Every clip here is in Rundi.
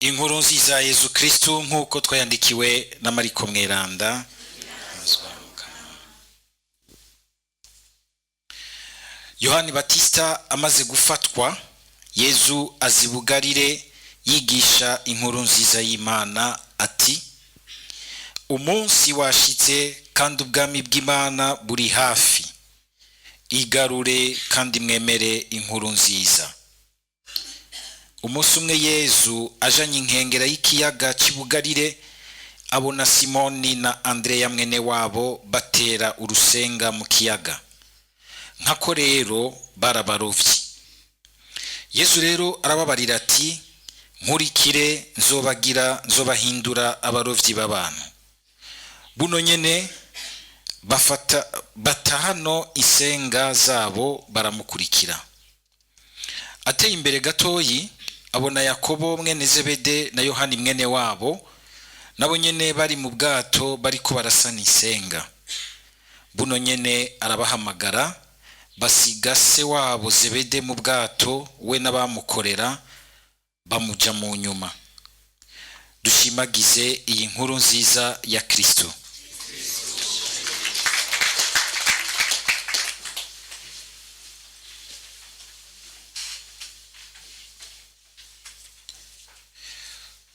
Inkuru nziza ya Yezu Kristu nk'uko twayandikiwe na Mariko Mweranda. Yohani Batista amaze gufatwa, Yezu azibugarire yigisha inkuru nziza y'Imana ati: umunsi washitse kandi ubwami bw'Imana buri hafi, igarure kandi mwemere inkuru nziza. Umunsi umwe Yezu ajanye inkengera y'ikiyaga cy'ibugarire, abona Simoni na Andreya mwene wabo batera urusenga mu kiyaga, nkako rero barabarovyi. Yezu rero arababarira ati: nkurikire, nzobagira nzobahindura abarovyi b'abantu. Buno nyene bafata bata hano isenga zabo baramukurikira. Ateye imbere gatoyi abona Yakobo mwene Zebede na Yohani mwene wabo, nabo nyene bari mu bwato bariko barasana isenga. Buno nyene arabahamagara, basiga se wabo Zebede mu bwato we n'abamukorera, bamuja mu nyuma. Dushimagize iyi nkuru nziza ya Kristo.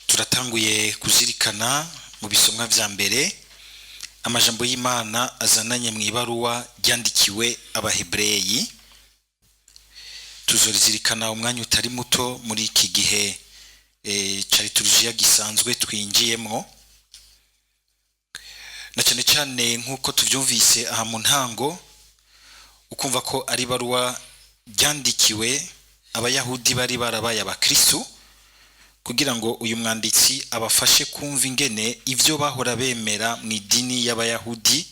Turatanguye kuzirikana mu bisomwa vya mbere amajambo y'Imana azananye mu ibaruwa ryandikiwe Abahebreyi. Tuzorizirikana umwanya utari muto muri iki gihe ca liturujia gisanzwe twinjiyemwo, na cane cane nk'uko tuvyumvise aha mu ntango, ukumva ko ari ibaruwa ryandikiwe Abayahudi bari barabaye Abakristu, kugira ngo uyu mwanditsi abafashe kumva ingene ivyo bahora bemera mu idini y'Abayahudi,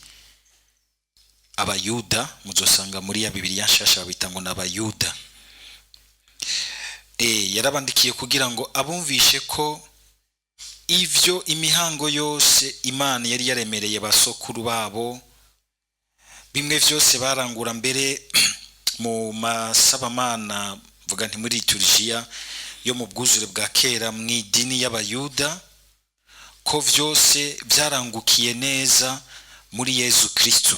Abayuda, muzosanga muri ya Bibiliya nshasha babita ngo n'Abayuda. Yarabandikiye kugira ngo abumvishe ko ivyo imihango yose Imana yari yaremereye basokuru babo, bimwe vyose barangura mbere mu masabamana, mvuga nti muri liturujia yo mu bwuzure bwa kera mu idini y'Abayuda, ko vyose vyarangukiye neza muri Yezu Kristu.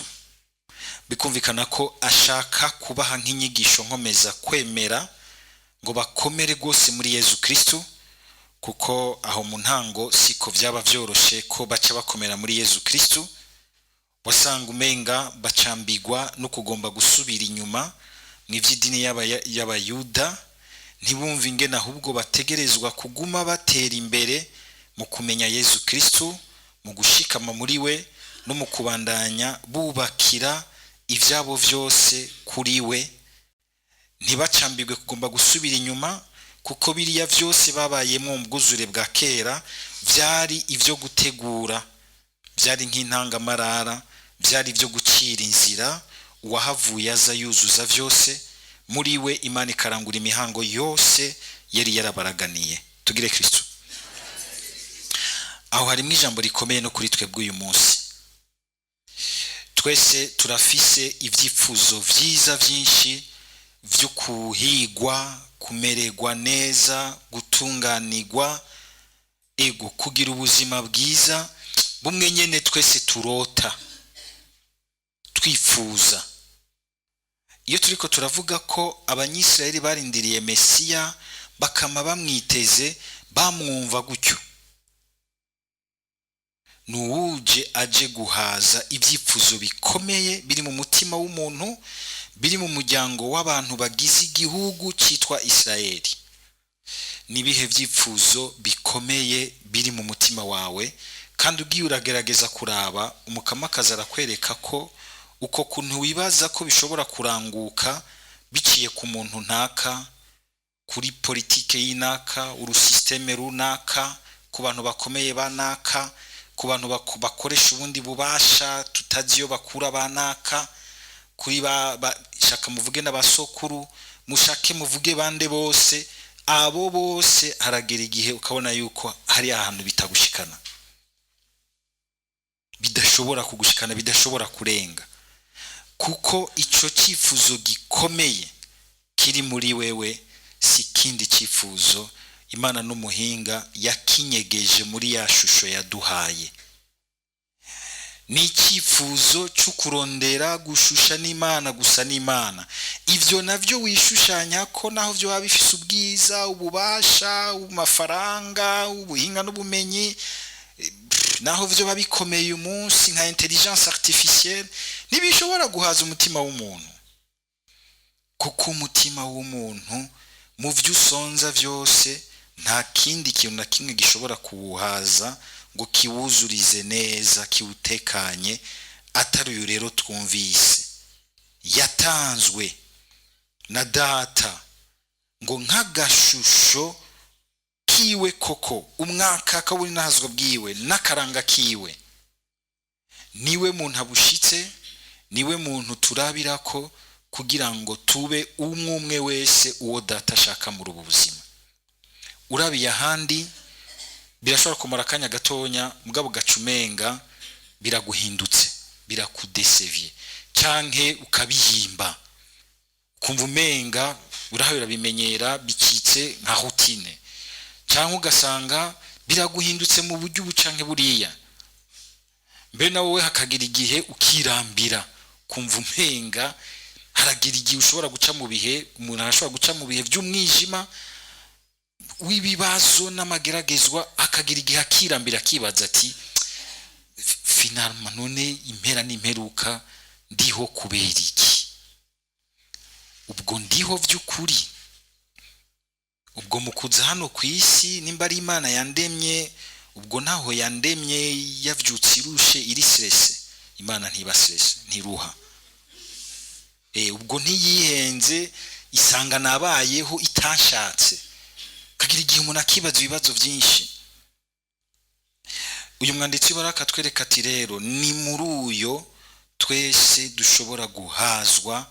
Bikumvikana ko ashaka kubaha nk'inyigisho nkomeza kwemera ngo bakomere rwose muri Yezu Kristu, kuko aho mu ntango siko vyaba vyoroshe ko baca bakomera muri Yezu Kristu. Wasanga umenga bacambigwa no kugomba gusubira inyuma mu ivy'idini y'Abayuda, ntibumve ingene ahubwo bategerezwa kuguma batera imbere mu kumenya Yezu Kristu, mu gushikama muri we no mu kubandanya bubakira ivyabo vyose kuri we, ntibacambirwe kugomba gusubira inyuma, kuko biriya vyose babayemwo mu bwuzure bwa kera vyari ivyo gutegura, vyari nk'intangamarara, vyari ivyo gucira inzira uwahavuye aza yuzuza vyose muri we, Imana ikarangura imihango yose yari yarabaraganiye. Tugire Kristo. Aho harimo ijambo rikomeye no kuri twebwe uyu munsi. Twese turafise ivyifuzo vyiza vyinshi vyo kuhigwa, kumererwa neza, gutunganirwa, ego kugira ubuzima bwiza bumwe nyene twese turota twifuza. Iyo turiko turavuga ko Abanyisirayeli barindiriye Mesiya bakama bamwiteze, bamwumva gutyo, nuwuje aje guhaza ibyifuzo bikomeye biri mu mutima w'umuntu, biri mu muryango w'abantu bagize igihugu cyitwa Isirayeli. Nibihe vyifuzo bikomeye biri mu mutima wawe? Kandi ugiye uragerageza kuraba, umukamakazi arakwereka ko uko kuntu wibaza ko bishobora kuranguka biciye ku muntu ntaka, kuri politike y'inaka, urusisiteme runaka, ku bantu bakomeye banaka, ku bantu bakoresha ubundi bubasha tutazi iyo bakura banaka, kuri shaka muvuge n'abasokuru, mushake muvuge bande bose, abo bose haragera igihe ukabona yuko hari ahantu bitagushikana, bidashobora kugushikana, bidashobora kurenga, kuko ico cyifuzo gikomeye kiri muri wewe si kindi cyifuzo Imana n'umuhinga yakinyegeje muri ya shusho yaduhaye. Ni icyifuzo cyo kurondera gushusha n'Imana, gusa n'Imana. Ibyo nabyo wishushanya ko naho byo waba bifise ubwiza, ububasha, amafaranga, ubuhinga n'ubumenyi, naho byo biba bikomeye umunsi nka intelligence artificielle, ntibishobora guhaza umutima w'umuntu, kuko umutima w'umuntu mu byo usonza byose nta kindi kintu na kimwe gishobora kuwuhaza ngo kiwuzurize neza, kiwutekanye, atari uyu rero twumvise yatanzwe na Data ngo nk'agashusho kiwe koko, umwaka kaburi n'ahazwa bwiwe n'akaranga kiwe. Niwe muntu abushitse, niwe muntu turabira ko kugira ngo tube umwe umwe wese uwo Data ashaka muri ubu buzima. Urabiye ahandi birashobora kumara akanya gatonya, mugabo gacumenga biraguhindutse, birakudesevye, canke ukabihimba, ukumva umenga uraho birabimenyera, bikitse nka routine, canke ugasanga biraguhindutse mu buryo ubu canke buriya. Mbere na wowe hakagira igihe ukirambira, kumva umenga haragira igihe ushobora guca mu bihe, umuntu arashobora guca mu bihe by'umwijima w'ibibazo n'amageragezwa, akagira igihe akirambira, akibaza ati: "Finalement none impera n'imperuka ndiho kubera iki? Ubwo ndiho by'ukuri? Ubwo mu kuza hano ku isi, nimba ari Imana yandemye, ubwo ntaho yandemye yavyutse irushe, iri stressée? Imana ntiba stressée, ntiruha. Ubwo ntiyihenze isanga nabayeho itanshatse?" Kagira igihe umuntu akibaza ibibazo byinshi. Uyu mwanditsi w'ibara akatwereka ati: rero ni muri uyo twese dushobora guhazwa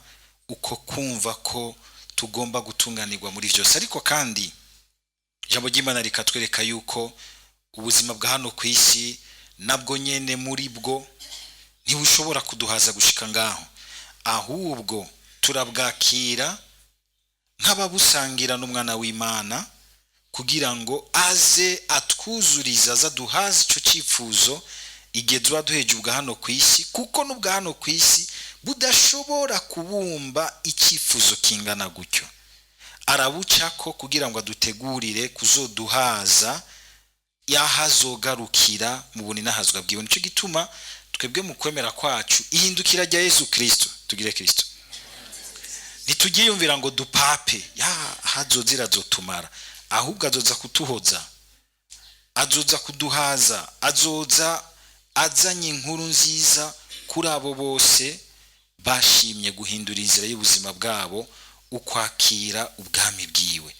uko kumva ko tugomba gutunganirwa muri byose. Ariko kandi ijambo ry'Imana rikatwereka yuko ubuzima bwa hano ku isi nabwo nyene muri bwo ntibushobora kuduhaza gushika ngaho, ahubwo turabwakira nk'ababusangira n'umwana w'Imana, kugira ngo aze atwuzurize, aze aduhaze icyo cyifuzo igihe tuba duheje ubwa hano ku isi, kuko n'ubwa hano ku isi budashobora kubumba icyifuzo kingana gutyo. Arabucako kugira ngo adutegurire kuzoduhaza yahazogarukira mu buninahazwa bwiwe. Nicyo gituma twebwe mu kwemera kwacu ihindukira rya Yesu Kristo, tugire Kristo, ntitugiyumvira ngo dupape ya hazozira azotumara, ahubwo azoza kutuhoza, azoza kuduhaza, azoza azanye inkuru nziza kuri abo bose bashimye guhindura inzira y'ubuzima bwabo, ukwakira ubwami bwiwe,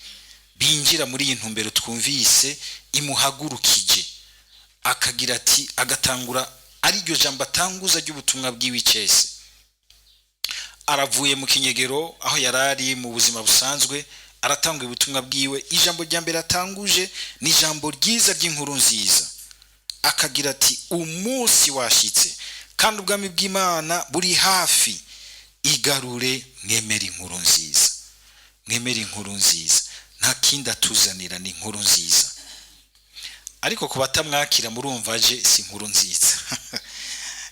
binjira muri iyi ntumbero twumvise imuhagurukije. Akagira ati, agatangura ariryo jambo atanguza ry'ubutumwa bwiwe icese, aravuye mu kinyegero aho yari ari mu buzima busanzwe, aratanga ubutumwa bwiwe. Ijambo rya mbere atanguje ni ijambo ryiza ry'inkuru nziza, akagira ati: "Umunsi washyitse kandi ubwami bw'Imana buri hafi, igarure mwemere inkuru nziza, mwemere inkuru nziza." Nta kindi atuzanira, ni inkuru nziza. Ariko ku batamwakira, murumva aje si inkuru nziza.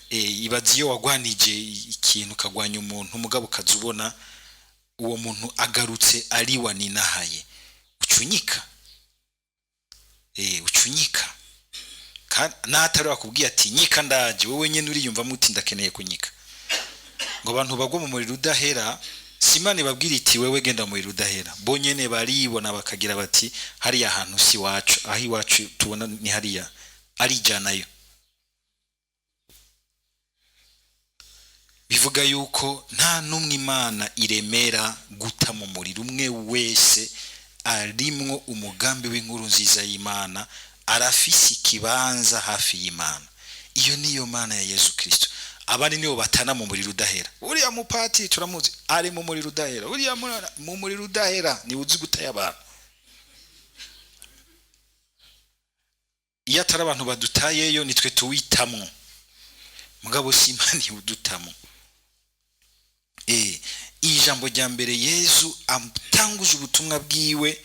Ibaze iyo wagwanije ikintu, ukagwanya umuntu, umugabo ukaza ubona uwo muntu agarutse ari wa ninahaye, ucunyika, ucunyika. N'atari wakubwiye ati: "Nyika ndaje", wowe nyene uriyumvamo uti: "Ndakeneye kunyika." Ngo abantu bagwa mu muriro udahera, si Imana ibabwira iti: "Wewe genda mu muriro udahera." Bo nyene baribona, bakagira bati: "Hariya hantu si iwacu, aho iwacu tubona ni hariya." Arijanayo. Bivuga yuko nta n'umwe Imana iremera guta mu muriro. Umwe wese arimwo umugambi w'inkuru nziza y'Imana arafise ikibanza hafi y'Imana. Iyo niyo Mana ya Yesu Kristo. Abandi nibo batana mu muriro udahera. Uriya mupatiri turamuzi ari mu muriro udahera, uriya mu muriro udahera, niwe uzi gutaya abantu. Iyo atari abantu badutayeyo, nitwe tuwitamwo, mugabo si Imana iwudutamo. Ijambo rya mbere Yezu atanguje ubutumwa bwiwe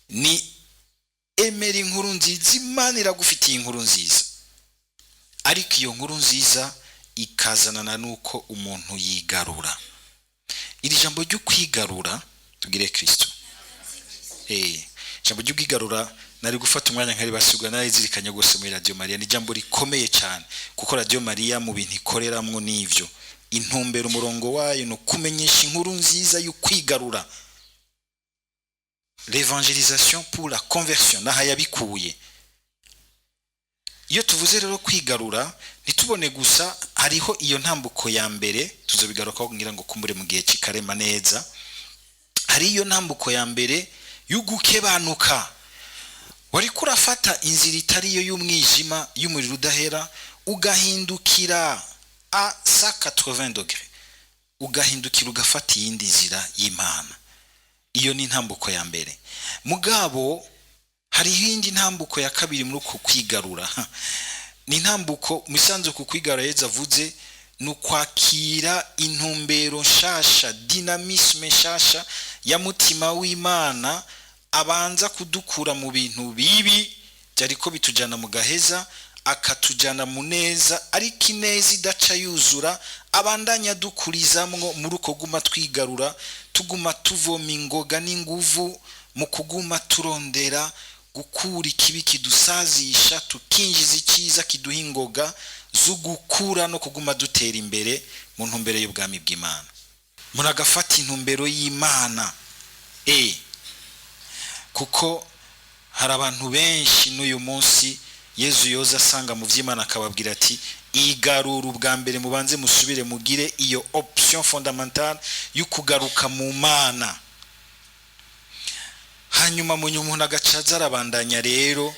ni Emera inkuru nziza. Imana iragufitiye inkuru nziza, ariko iyo nkuru nziza ikazanana n'uko umuntu yigarura. Iri jambo ryo kwigarura, tugire Kristo. Ijambo ry'ubwigarura nari gufata umwanya nkari basigura, narizirikanye rwose muri Radio Maria. Ni ijambo rikomeye cyane, kuko Radio Maria mu bintu ikoreramwo n'ivyo intumbero, umurongo wayo ni ukumenyesha inkuru nziza y'ukwigarura, l'évangélisation pour la conversion, naha yabikuye. Iyo tuvuze rero kwigarura, ntitubone gusa hariho iyo ntambuko ya mbere, tuzobigarukaho ngira ngo kumbure mu gihe kikarema neza. Hari iyo ntambuko ya mbere y'ugukebanuka, wariko urafata inzira itari yo y'umwijima, y'umuriro udahera, ugahindukira à 180 degrés, ugahindukira ugafata iyindi nzira y'Imana. Iyo ni intambuko ya mbere. Mugabo hariho iyindi ntambuko ya kabiri muri uko kwigarura. Ni intambuko musanzu ku kwigarura Yezu avuze, ni ukwakira intumbero nshasha, dynamisme nshasha ya Mutima w'Imana, abanza kudukura mu bintu bibi byariko bitujyana mu gaheza, akatujyana mu neza, ariko ineza idaca yuzura, abandanya dukurizamwo muri uko guma twigarura, tuguma tuvoma ingoga n'inguvu mu kuguma turondera gukura ikibi kidusazisha, tukinjiza icyiza kiduha ingoga zo gukura no kuguma dutera imbere mu ntumbero y'ubwami bw'Imana. Muragafata intumbero y'Imana, kuko hari abantu benshi n'uyu munsi Yezu yoza asanga mu by'Imana akababwira ati: "Igarura ubwa mbere, mubanze musubire mugire iyo option fondamentale yo kugaruka mu Mana." Hanyuma mu nyuma umuntu agaca arabandanya rero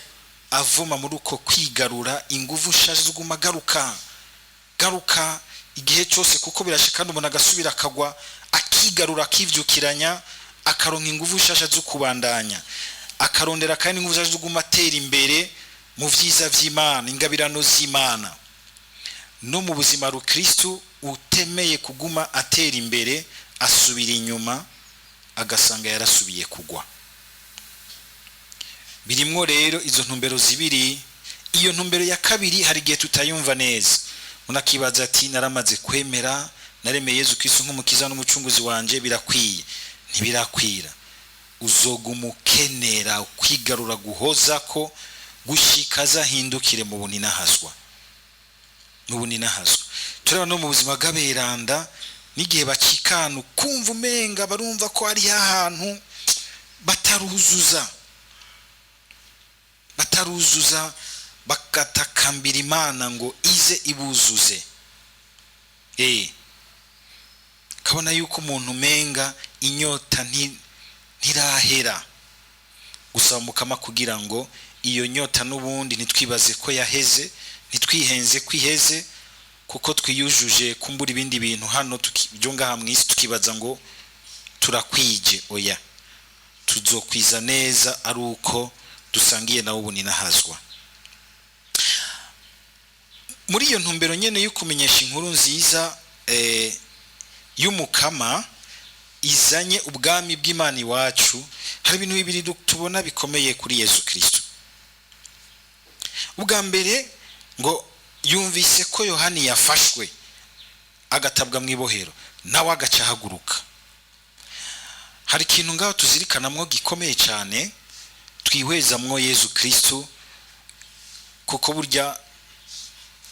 avoma muri uko kwigarura ingufu nshaje zuguma garuka garuka igihe cyose, kuko birashika kandi umuntu agasubira akagwa, akigarura, akivyukiranya, akaronka ingufu nshasha zo kubandanya, akarondera kandi ingufu nshasha zo guma atera imbere mu vyiza vy'Imana, ingabirano z'Imana. No mu buzima rukristu, utemeye kuguma atera imbere asubira inyuma, agasanga yarasubiye kugwa. Birimwo rero izo ntumbero zibiri. Iyo ntumbero ya kabiri hari igihe tutayumva neza. Umuntu akibaza ati: "Naramaze kwemera, naremeye Yezu Kristo nk'umukiza n'umucunguzi wanje, birakwiye." Ntibirakwira. Uzoguma ukenera kwigarura, guhoza ko gushika azahindukire mu buninahazwa, mu buninahazwa. Tureba no mu buzima bw'aberanda, n'igihe bacikana, ukumva umenga barumva ko hariho ahantu bataruzuza, bataruzuza, bagatakambira Imana ngo ize ibuzuze. Kabona yuko umuntu umenga inyota ntirahera, gusaba Mukama kugira ngo iyo nyota n'ubundi ntitwibaze ko yaheze, ntitwihenze ko iheze kuko twiyujuje kumbura ibindi bintu hano byo ngaha mu isi, tukibaza ngo turakwije. Oya, tuzokwiza neza ari uko dusangiye nawe ubuninahazwa. Muri iyo ntumbero nyene yo kumenyesha inkuru nziza y'Umukama izanye ubwami bw'Imana iwacu, hari ibintu bibiri tubona bikomeye kuri Yezu Kristo. Ubwa mbere, ngo yumvise ko Yohani yafashwe agatabwa mu ibohero, nawe agaca ahaguruka. Hari ikintu ngaho tuzirikanamwo gikomeye cyane, twihwezamwo Yezu Kristo, kuko burya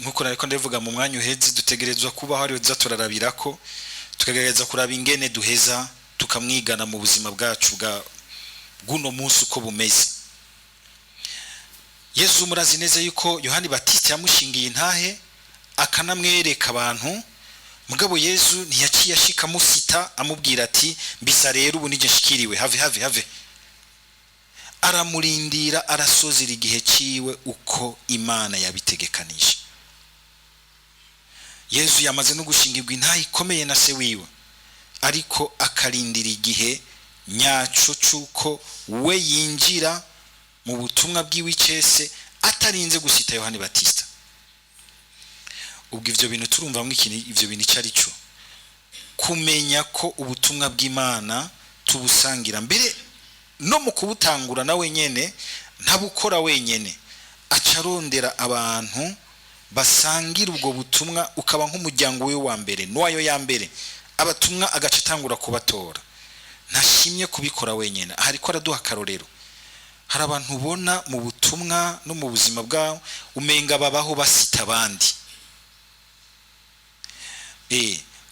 nkuko nariko ndabivuga mu mwanya uheze, dutegerezwa kubaho ariwe tuza turarabira ko, tukagerageza kuraba ingene duheza tukamwigana mu buzima bwacu bwa bw'uno munsi uko bumeze. Yezu, murazi neza yuko Yohani Batista yamushingiye intahe, akanamwereka abantu. Mugabo Yezu ntiyaciye ashika amusita, amubwira ati: "Mbisa rero ubu nije nshikiriwe, have have have." Aramurindira, arasozera igihe ciwe uko Imana yabitegekanije. Yezu yamaze no gushingirwa intahe ikomeye na se wiwe, ariko akarindira igihe nyaco c'uko we yinjira mu butumwa bw'iwe icese, atarinze gusita Yohani Batista. Ubwo ivyo bintu turumvamwo ikintu, ivyo bintu ico ari cyo, kumenya ko ubutumwa bw'Imana tubusangira mbere no mu kubutangura, nawe nyene Ntabukora wenyene, aca arondera abantu basangira ubwo butumwa, ukaba nk'umuryango we wa mbere n'uwayo ya mbere, abatumwa agaca atangura kubatora. Ntashimye kubikora wenyine. Aha ariko araduha akarorero. Hari abantu ubona mu butumwa no mu buzima bwabo umenga babaho basita abandi.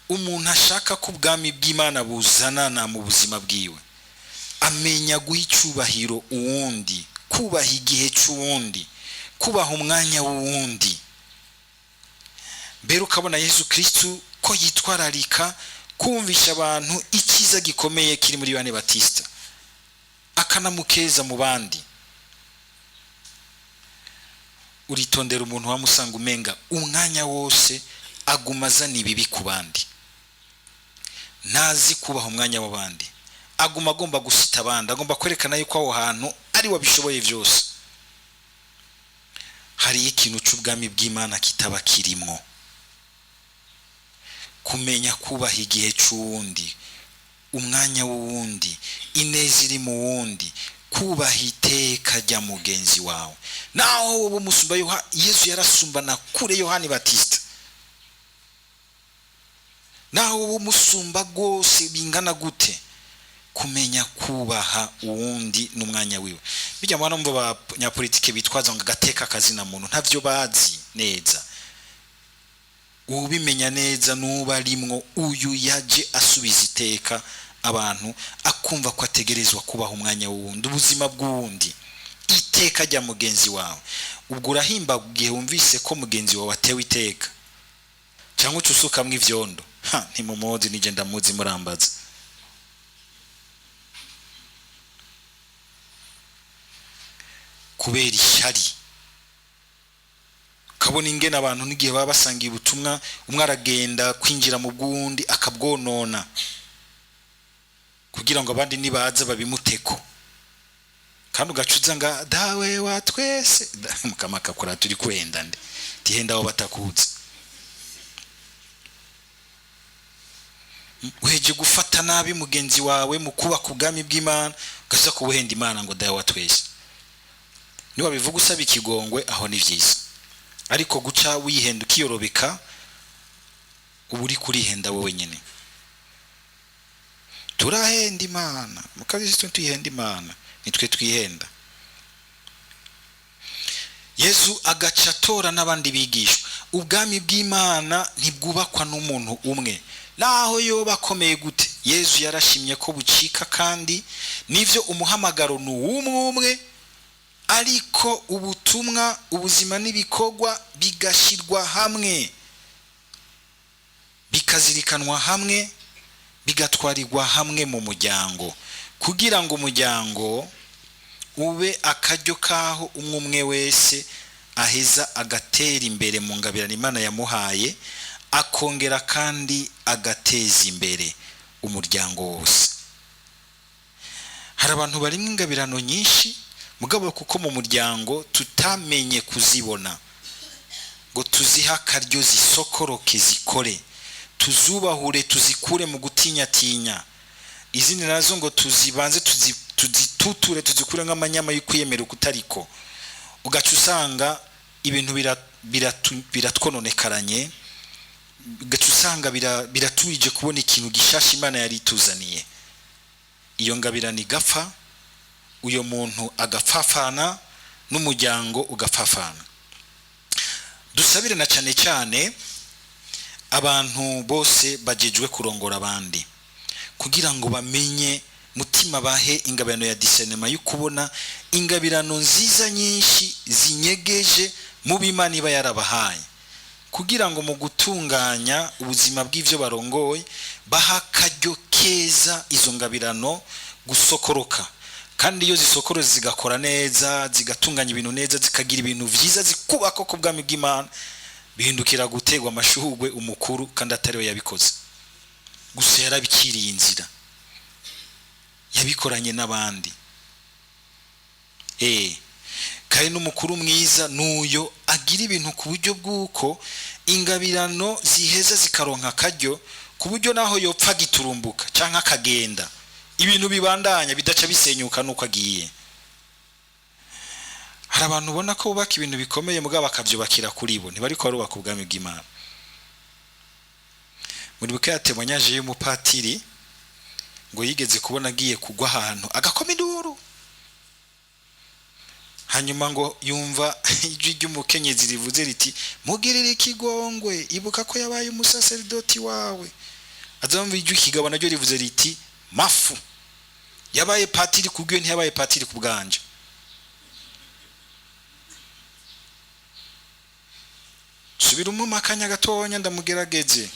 Umuntu ashaka ko ubwami bw'Imana buzanana mu buzima bwiwe, amenya guha icyubahiro uwundi, kubaha igihe cy'uwundi, kubaha umwanya w'uwundi. Mbere ukabona Yezu Kristu ko yitwararika kumvisha abantu icyiza gikomeye kiri muri Yohani Batista, akanamukeza mu bandi. Uritondera umuntu wamusanga umenga umwanya wose aguma azana ibibi ku bandi, ntazi kubaha umwanya w'abandi, aguma agomba gusita abandi, agomba kwerekana yuko aho hantu ari wabishoboye byose. Hariyo ikintu cy'ubwami bw'Imana kitaba kirimwo. Kumenya kubaha igihe cy'uwundi, umwanya w'uwundi, ineza iri mu wundi, kubaha iteka rya mugenzi wawe, naho wowe umusumba. Yezu yarasumbana kure Yohani Batista, naho wowe umusumba rwose bingana gute, kumenya kubaha uwundi n'umwanya wiwe. Bijya mubona mvo abanyapolitike bitwaza ngo agateka akazina muntu, ntavyo bazi neza. Ubimenya neza nuba arimwo. Uyu yaje asubiza iteka abantu, akumva ko ategerezwa kubaha umwanya w'uwundi, ubuzima bw'uwundi, iteka rya mugenzi wawe. Ubwo urahimba igihe wumvise ko mugenzi wawe atewe iteka, cyangwa uca usukamwo ivyondo. Ha, ntimumuzi, nije ndamuzi, murambaza. Kubera ishyari, ukabona ingene abantu n'igihe baba basangiye ubutumwa, umwe aragenda kwinjira mu bw'uwundi akabwonona kugira ngo abandi nibaza babimuteko. Kandi ugacuza nga dawe wa twese mukama akakora turi kwenda nde tihenda aho batakuzi. Uheje gufata nabi mugenzi wawe mu kubaka ubwami bw'Imana, ugaza kubuhenda Imana ngo dawe wa twese. Niba bivuga usaba ikigongwe, aho ni byiza, ariko guca wihenda ukiyorobeka, uba uri kurihenda wowe nyine. Turahenda Imana mukabisi, tuyihenda Imana, nitwe twihenda. Yezu agaca atora n'abandi bigishwa. Ubwami bw'Imana ntibwubakwa n'umuntu umwe, naho yoba akomeye gute. Yezu yarashimye ko bucika, kandi nivyo umuhamagaro ni uw'umwe umwe, ariko ubutumwa, ubuzima n'ibikorwa bigashyirwa hamwe, bikazirikanwa hamwe, bigatwarirwa hamwe mu muryango, kugira ngo umuryango ube akaryo kaho umwe umwe wese aheza agatera imbere mu ngabirano Imana yamuhaye, akongera kandi agateza imbere umuryango wose. Hari abantu barimo ingabirano nyinshi, mugabo kuko mu muryango tutamenye kuzibona ngo tuzihe akaryo zisokoroke zikore, tuzubahure, tuzikure mu gutinyatinya, izindi nazo ngo tuzibanze tuzituture, tuzikure nk'amanyama y'ukwiyemera ukutariko, ugaca usanga ibintu biratwononekaranye, ugaca usanga biratubije kubona ikintu gishasha Imana yari ituzaniye. Iyo ngabirano igapfa, uyo muntu agapfafana n'umuryango ugapfafana. Dusabire na cyane cyane abantu bose bagejwe kurongora abandi, kugira ngo bamenye mutima, bahe ingabirano ya discernement yo kubona ingabirano nziza nyinshi zinyegeje mu b'Imana iba yarabahaye, kugira ngo mu gutunganya ubuzima bw'ivyo barongoye baha akaryo keza izo ngabirano gusokoroka. Kandi iyo zisokorose zigakora neza, zigatunganya ibintu neza, zikagira ibintu vyiza, zikubaka ku bwami bw'Imana, bihindukira gutegwa amashurwe umukuru, kandi atari we yabikoze, gusa yarabikiriye inzira, yabikoranye n'abandi. Kandi n'umukuru mwiza nuyo agira ibintu ku buryo bw'uko ingabirano ziheza zikaronka akaryo, ku buryo naho yopfa giturumbuka canke akagenda, ibintu bibandanya bidaca bisenyuka nuko agiye. Hari abantu ubona ko bubaka ibintu bikomeye, mugabo bakabyubakira kuri bo, ntibariko barubaka ubwami bw'Imana. Muri buke ya témoignage y'umupatiri ngo yigeze kubona agiye kugwa ahantu, agakoma induru, hanyuma ngo yumva ijwi ry'umukenyezi rivuze riti: "Mugirire ikigongwe, ibuka ko yabaye umusaseridoti wawe." Azamva ijwi kigabo naryo rivuze riti: "Mafu yabaye patiri kubwiwe, ntiyabaye patiri ku bwanje." Subira umuma akanya gatonya ndamugerageze.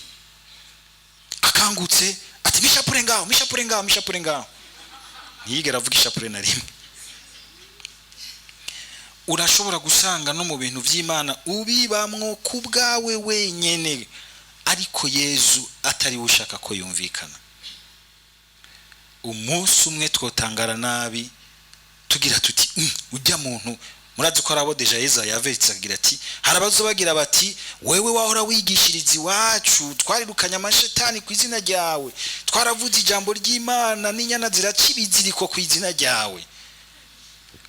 Akangutse ati: "Mishapure ngaho, mishapure ngaho, mishapure ngaho." Ntiyigera avuga ishapure na rimwe. Urashobora gusanga no mu bintu by'Imana ubibamwo ku bwawe wenyene, ariko Yezu atari we ushaka ko yumvikana. Umunsi umwe twotangara nabi tugira tuti: "Ujya muntu." Murazi ko arabo déjà Yezu yaveretse, akagira ati: "Hari abazo bagira bati: 'Wewe wahora wigishiriza iwacu, twarirukanye amashetani ku izina ryawe, twaravuze ijambo ry'Imana n'inyana ziraca ibiziriko ku izina ryawe,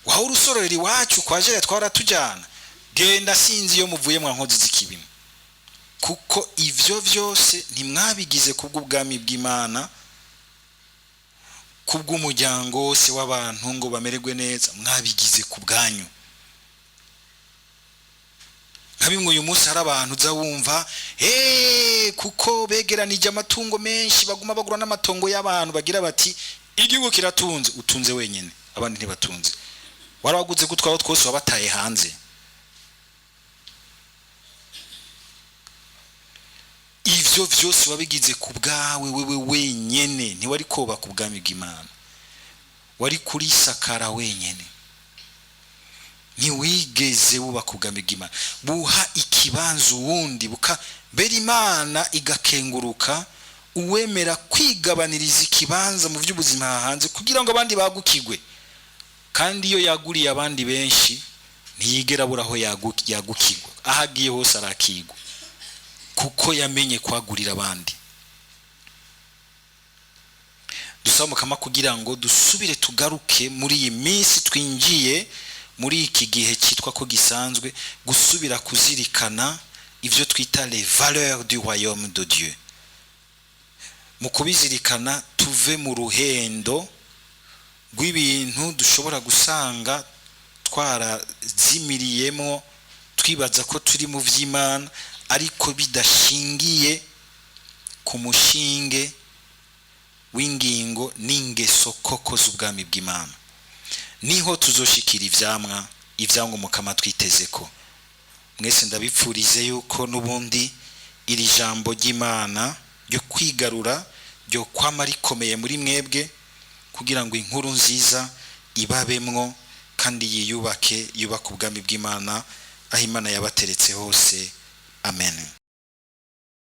wahora usororera iwacu kwa jere, twaratujyana.' Genda, sinzi iyo muvuye, mwa nkozi z'ikibimo, kuko ivyo vyose ntimwabigize kubw'ubwami bw'Imana, kubw'umuryango wose w'abantu ngo bamererwe neza, mwabigize ku bwanyu." Nka bimwe uyu munsi hari abantu uza wumva kuko begeranije amatungo menshi, baguma bagura n'amatongo y'abantu, bagira bati: "Igihugu kiratunze." Utunze wenyine, abandi ntibatunze. Warawaguze gutwaho twose wabataye hanze. Ivyo vyose wabigize ku bwawe wewe wenyene, ntiwari kubaka ubwami bw'Imana, wari kurisakara wenyene, ntiwigeze wubaka ubwami bw'Imana. Buha ikibanza uwundi, buka mbere Imana igakenguruka uwemera kwigabaniriza ikibanza mu by'ubuzima hanze kugira ngo abandi bagukigwe. Kandi iyo yaguriye abandi benshi, ntiyigera abura aho yagukigwa. Aho agiye hose arakigwa, kuko yamenye kwagurira abandi. Dusaba Mukama kugira ngo dusubire tugaruke muri iyi minsi twinjiye muri iki gihe cyitwa ko gisanzwe, gusubira kuzirikana ibyo twita les valeurs du royaume de Dieu. Mu kubizirikana, tuve mu ruhendo rw'ibintu dushobora gusanga twarazimiriyemo, twibaza ko turi mu by'Imana, ariko bidashingiye ku mushinge w'ingingo n'ingeso koko z'ubwami bw'Imana. Niho tuzoshikira ivyamwa, ivyangwa Umukama twiteze ko. Mwese ndabipfurize yuko n'ubundi iri jambo ry'Imana ryo kwigarura ryo kwama rikomeye muri mwebwe, kugira ngo inkuru nziza ibabemwo kandi yiyubake, yubake ubwami bw'Imana aho Imana yabateretse hose. Amen.